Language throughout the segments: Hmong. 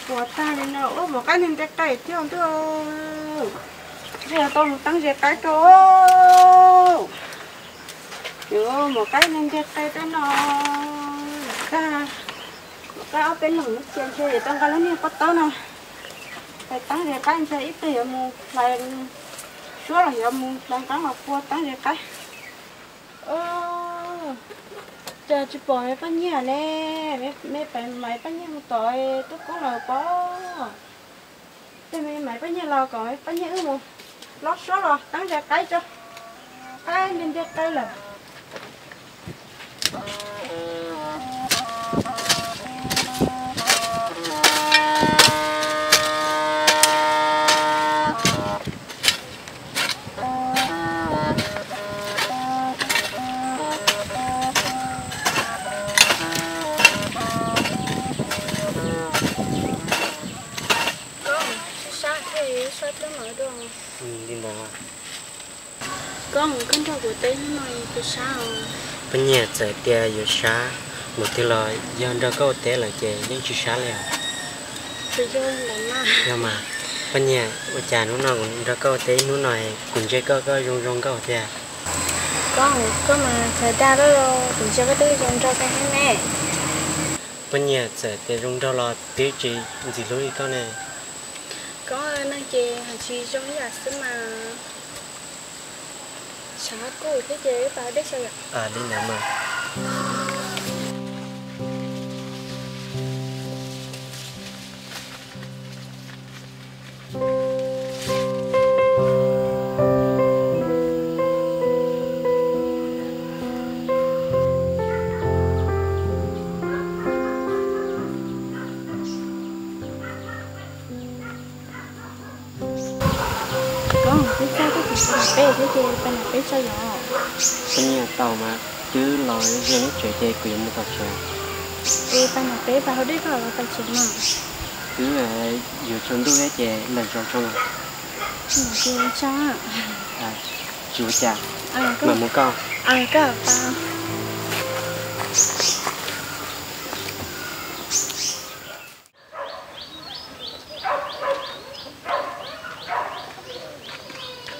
Puas tag li no, ua maum qaib nti nti qe thiab ntuj. Ntshe yuav tau mus teeb ze qaib rau. Yuav maum qaib nti nti qe rau no. Tag, maum qaib ob peb leeg cia ntshe yuav tau nqa lub niag pob taub no. Hlais teeb ze qaib ntshe ib pliag yuav mus hlais suab los yuav mus hlais nqeeb los pua teeb ze qaib. Cas tsis pom me Paj Nyiaj ne? Me pem Maiv Paj Nyiaj mus tom tub koob lawm pob. Tej me Maiv Paj Nyiaj los kom Paj Nyiaj wb mus lob suab los teeb ze qaib tso. Qaib nti nti qe lawm. Koj sab thiab, sab thiab mas dua. Li ntawd. Koj, koj nrog kuv teb hnub no puas sab os? Paj Nyiaj, txawm tias yuav sab mus twg los yog nrog koj ua teb lawm ces yeej tsis sab li os. Yog mas, Paj Nyiaj, ua cas hnub no kuv nrog koj ua teb ib hnub no kuv ntsia koj koj zoo zoo nkauj tiag. Koj, koj mas txawv dag lawm, kuv ntsia koj twb zoo nraug kawg thiab ne. Paj Nyiaj, txawm tias zoo nraug los twb tsis ntxim hlub li koj ne. Koj, neeg ces hais tsis zoo ib yam xwb mas. Tshav kub thiab ces wb pais ua dej tso yom. Li ntawd mas. Koj, twb txog thaum peb thiab ces pais nram peb tso yom. Paj Nyiaj, tau mas, twb los ze lub tsev ces kuv yuav mus tom tsev. Es pais nram peb pais haus dej koj los pais tsev mas. Twb yuav tsaus ntuj thiab ces lawm tso tso mas. Tsis ua cas, mam mus koj.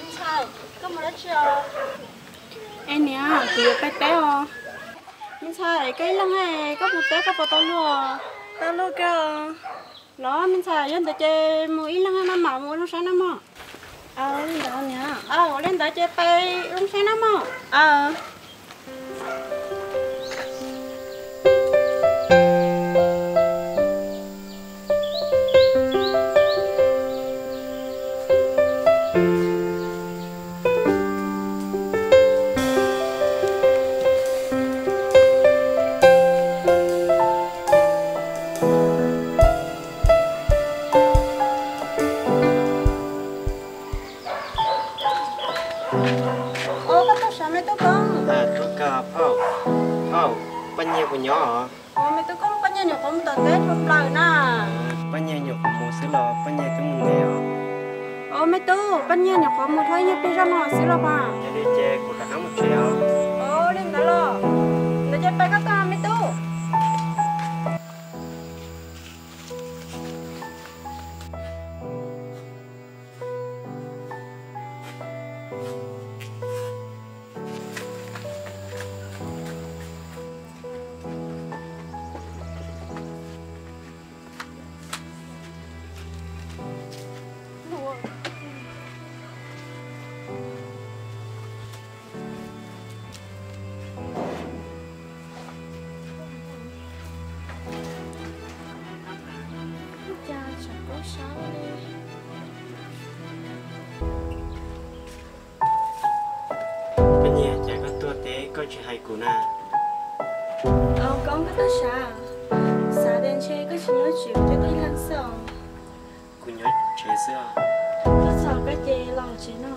Ntxhais, koj mus dab tsi os? Es niam, kuv yuav pais teb os. Me ntxhais, koj ib leeg, koj mus teb koj puas tau luag? Tau luag kawg. Los me ntxhais, yog ntawd ces mus ib leeg no mas mus ua zoo saib na mog. Aw, li ntawd niam. Aw, ua li ntawd ces pais zoo saib na mog. Aw. Ua, koj tuaj sav me tub Koob? Tuaj kawg phauj. Phauj, Paj Nyiaj puas nyob os? Ua, me tub Koob, Paj Nyiaj nyuam qhuav mus tom teb dhau plaws na. Paj Nyiaj nyuam qhuav mus xwb los Paj Nyiaj twb mus ntev os? Ua, me tub, Paj Nyiaj nyuam qhuav mus dhau ib nyuag pliag zoj no xwb los mas. Yog li ces kuv rov qab mus tsev os. Ua, li ntawd los. Ntawd ces pais koj tog me tub. Cas tshav kub sab li. Paj Nyiaj, cas koj tuaj teb koj tsis hais kuv na? Au, Koob, koj tuaj sav? Xav tias ntshe koj tsis nyob tsev, koj tuaj ib leeg xwb os. Kuv nyob tsev xwb os. Tuaj txog koj ces los tsev no.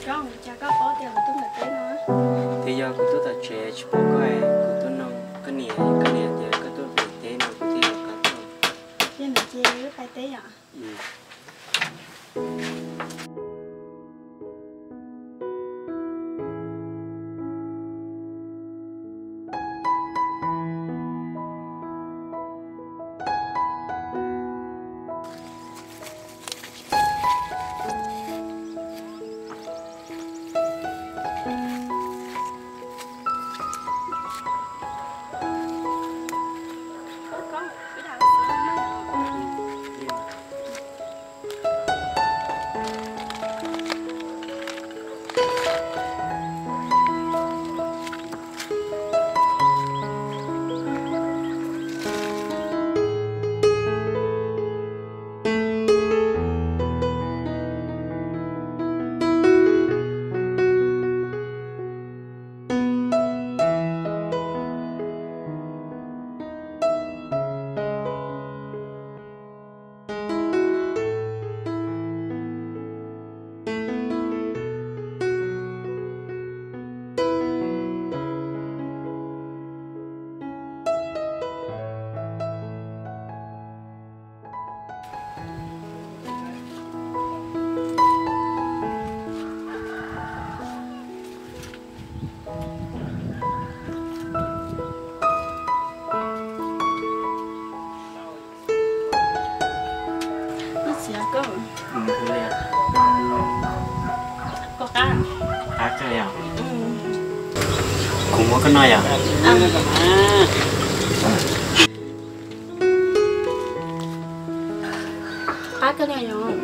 Koob, cas koj paub tias kuv tuaj tom teb no? Twb yog kuv tuaj tom tsev tsis pom koj, kuv tuaj nug koj niam, koj niam tias koj tuaj tom teb no kuv thiaj li tuaj. Yog ntawd ces wb pais teb yom. Kuv muab koj noj yom. Qab kawg li yom.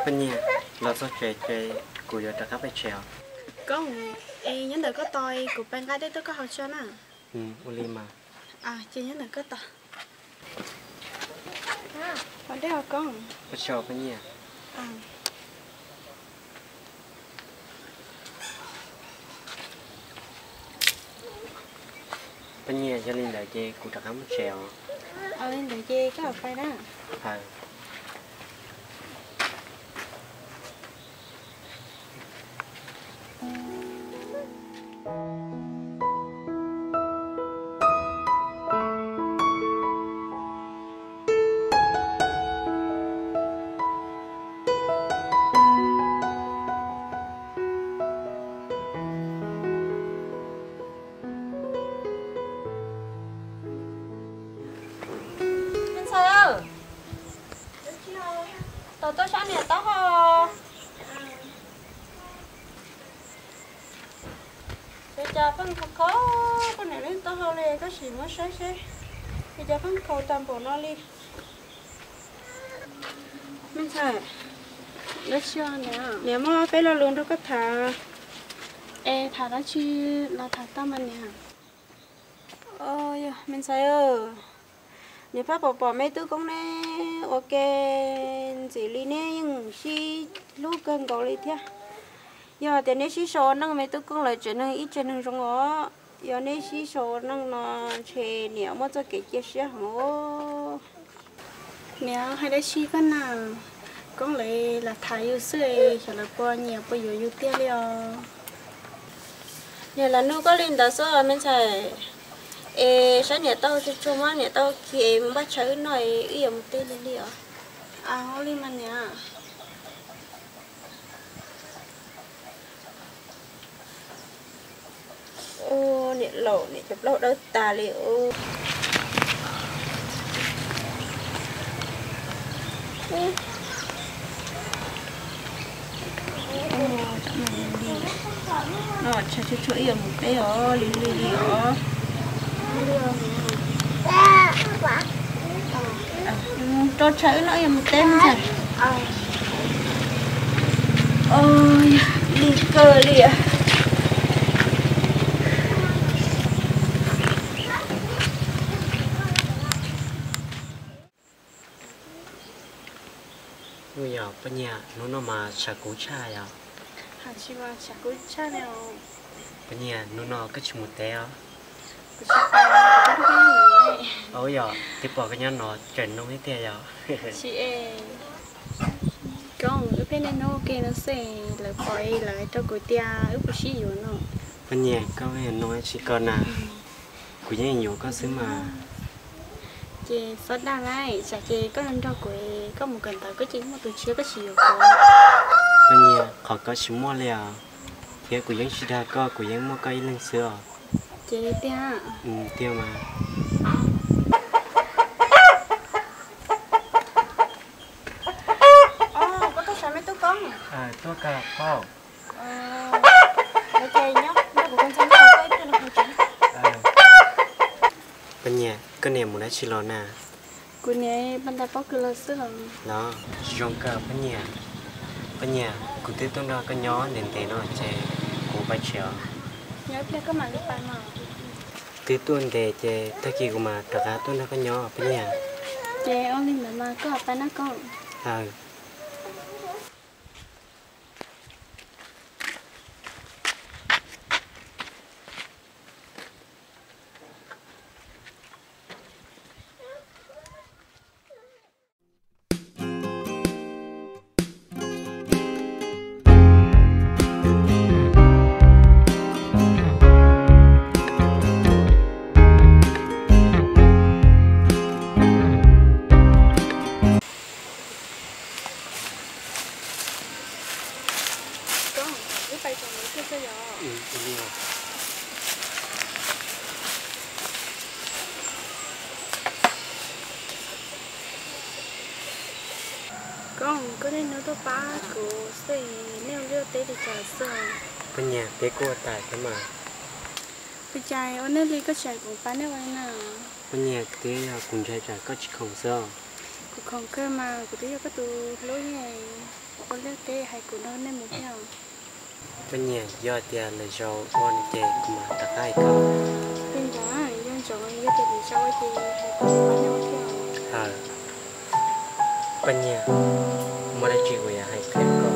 Poj Nyiag, los txog tsev ces kuv yuav rov qab pais tsev os. Koob, es nyob ntawm koj tos, kuv pais nqa dej tuaj koj haus tso na. Ua li mas. Ces nyob ntawm koj tos. Haus dej os Koob. Ua tsaug Poj Nyiag. Poj Nyiag, yog li ntawd ces kuv rov qab mus tsev os. Li ntawd ces koj pais na. Me ntxhais, tos tuaj saib niam taub hau. Ua cas pheej khaus khaus koj niam lub taub hau li, koj sim muab saib seb ua cas pheej khaus tag npaum no li. Me ntxhais, niam muaj peb lo lus nrog koj tham. Es tham dab tsi los tham tau mas niam. Me ntxhais, niam pab pom pom me tub Koob neb ua ke ntxim li neb yeej sib hlub kawg nkaus li thiab. Yog tias neb sib sau ua neej, me tub Koob lawv tsev neeg ib tsev neeg zoo os. Yog neb sib sau ua neej no ntshe niam muaj txoj kev cia siab heev. Niam hais dab tsi koj na, Koob lawv lam tham yus xwb, xyov lawv puas nyiam puas yuav yus tiag li os. Niam lam nug koj li ntawd xwb me ntxhais. Es saib niam taub hau tsuag tsuag, muab niam taub hau khi es mus npaj tshav wb noj, wb yuav mus teb li li os. Ua li mas niam. Niam laus, niam cov plaub dawb tas li os. Noj tshav tsuag tsuag wb yuav mus teb os, li li li os. Rau tshav wb noj wb yuav mus teb ntag. Lig kawg li. Ua yog Paj Nyiag, hnub no mas tshav kub tshaj yom. Paj Nyiag, hnub no koj tsis mus teb os? Ua yog twb pom koj nyob no tseem noo thiab tiag yom. Koob, wb pheej niaj hnub ua ke no xwb, lawv pom lawv hais rau kuv tias wb puas sib yuav no. Paj Nyiag, koj pheej noo dab tsi ko na? Kuv yeej yuav koj xwb mas. Ces txhob dag lawm, tsam ces koj nrog kuv, koj mus kawm ntawv koj ces muaj tus tshiab koj tsis yuav kuv. Paj Nyiag, qhov ko tsis muaj li os, thiab kuv yeej tsis dag koj, kuv yeej muaj koj ib leeg xwb os. Ces tiag. Tiag mas. Koj tuaj saib me tub Koob. Tuaj kawg. Paj Nyiag, koj niam mus dab tsi los na? Kuv niam pab ntais pob kws los xwb los. Los tsis zoo kawg Paj Nyiag. Paj Nyiag, kuv twb tuaj nrog koj nyob ntev ntev no ces kuv pais tsev os. Twb tuaj ntev ces tag kis kuv mam rov qab tuaj nrog koj nyob Paj Nyiag. Ces ua li ntawd mas koj pais na koj. Aw. Koj niaj hnub tuaj pab kuv xwb, nej ua liaj teb li cas xwb? Poj niam, peb kuj ua tau thiab mas. Ua cas ua nej li koj tseem pab nej ua li na? Poj niam, twb yog kuv ntshai tsam koj tsis khoom xwb os. Kuv khoom kawg mas, kuv twb yog koj tus hlub, ua liaj teb hais kuv nrog nej mus thiab. Poj niam, yog tias lwm zaus ua no ces kuv mam rov qab hais koj. Poj niam, yog tias lwm zaus ua ces hais koj pab nej ua thiab. Poj niam, muaj dab tsi kuv yuav hais qhia koj.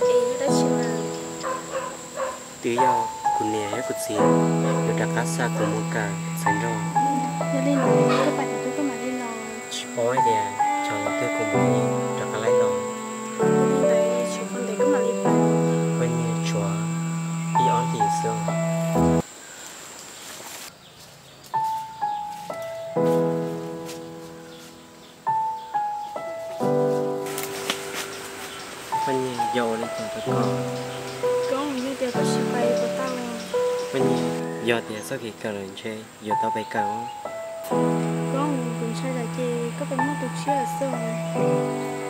Es yog dab tsi mas? Twb yog kuv niam thiab kuv txiv yuav rov qab xa kuv mus kawm txiv nraug. Yog li ntawd koj pais thaum twg koj mam li los? Tsis paub tias xyov thaum twg kuv mam li rov qab los. Yog li ntawd tshuav qhov ntawd koj mam li pais. Poj niam, tshuav ib ob hlis xwb. Poj niam, yog ua li cas rau koj? Koj, yog tias koj tsis pais puas tau? Poj niam, yog tias txoj kev kawm lawm ntshe yuav tau pais kawm. Koj, kuv ntshai lawm ces koj pais muaj tus tshiab lawm xwb.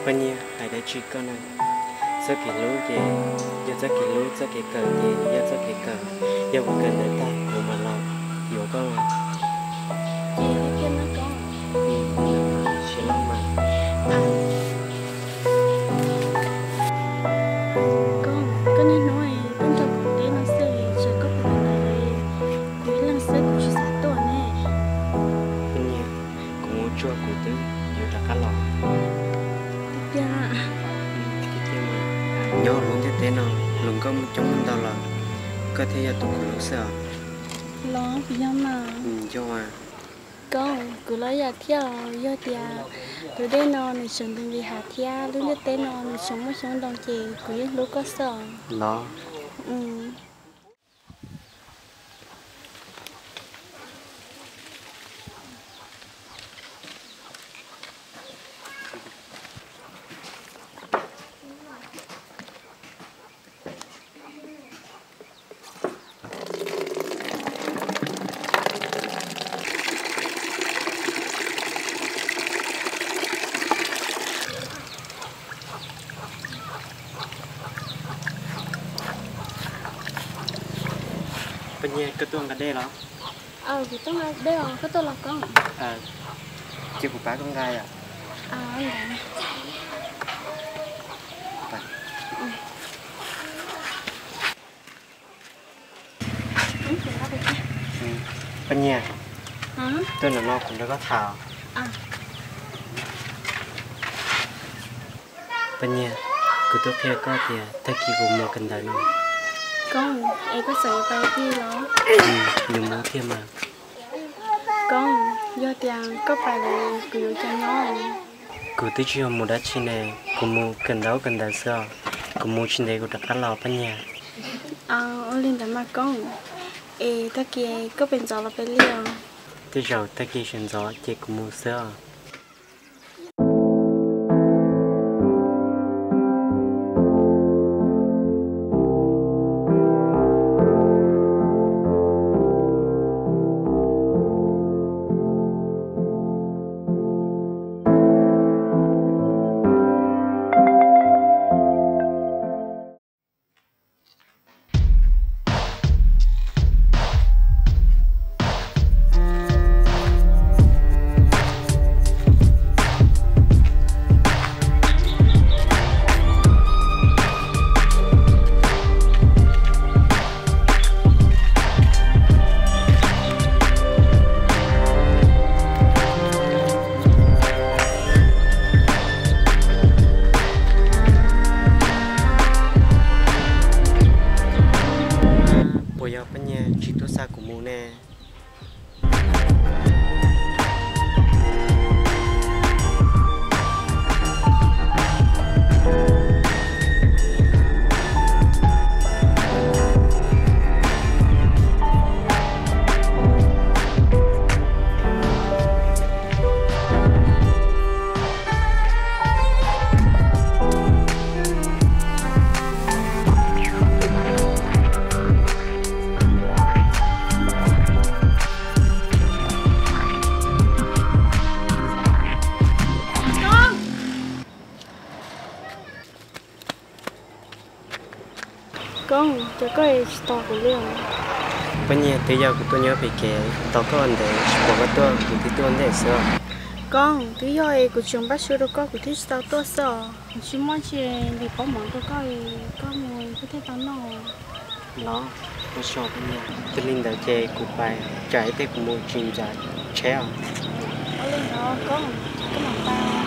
Poj niam, hais dab tsi koj na? Txoj kev hlub ces yog txoj kev hlub, txoj kev kawm ces yog txoj kev kawm. Yog kuv kawm ntawv tag kuv mam los yuav koj. Ces thiaj na koj. Tsis loj mas. Koj, koj niaj hnub tuaj nrog kuv teb no xwb, tsam koj pais tau ntawd, kuv ib leeg xwb kuv tsis xav tuaj ne. Poj niam, kuv mus tsuag kuv twb yuav rov qab los. Tiag tiag. Nyob lub ntiaj teb no hluas nkauj muaj coob muaj ntau los koj thiaj yog tus kuv hlub xwb os. Los puas yog mas? Yog. Koj, kuv los yam thiab, yog tias tus dej no nws tseem ntev li hav thiab lub ntiaj teb no nws tseem muaj xyoob ntoo ces kuv yeej hlub koj xwb os. Los. Poj niam, koj tuaj nqa dej los? Kuv tuaj nqa dej os, koj tuaj los koj? Cia kuv pab koj nqa yom. Poj niam, tuaj nram no kuv nrog koj tham. Poj niam, kuv twb qhia koj tias tag kis kuv mus kawm ntawv no. Koj, es koj txawm yuav pais tig los? Yuav mus thiab mas. Koj, yog tias koj pais lawm kuv yuav ua cas nyob? Kuv twb tsis yog mus dab tsi ne, kuv mus kawm ntawv kawm ntawv xwb os. Kuv mus tsis ntev kuv rov qab los poj niam. Ua li ntawd mas koj, es tag kis koj pem ntxov los pem liaj? Tej zaum tag kis sawv ntxov ces kuv mus xwb os. Puas yog poj niam tsis tuaj xa kuv mus ne? Ces koj tsis tos kuv li os? Poj niam, twb yog kuv tuaj nyob pem kev tos koj ntev tsis pom koj tuaj kuv thiaj tuaj ntej xwb. Koj, twb yog es kuv tseem npaj su rau koj kuv thiaj tsis tau tuaj xwb os. Tsis muaj tsis ntim pob mov rau koj, koj mus koj thiaj tau noj. Los, ua tsaug poj niam, yog li ntawd ces kuv pais, tsam ib pliag kuv mus tsis ncav tsheb os. Ua li ntawd koj, koj mam pais.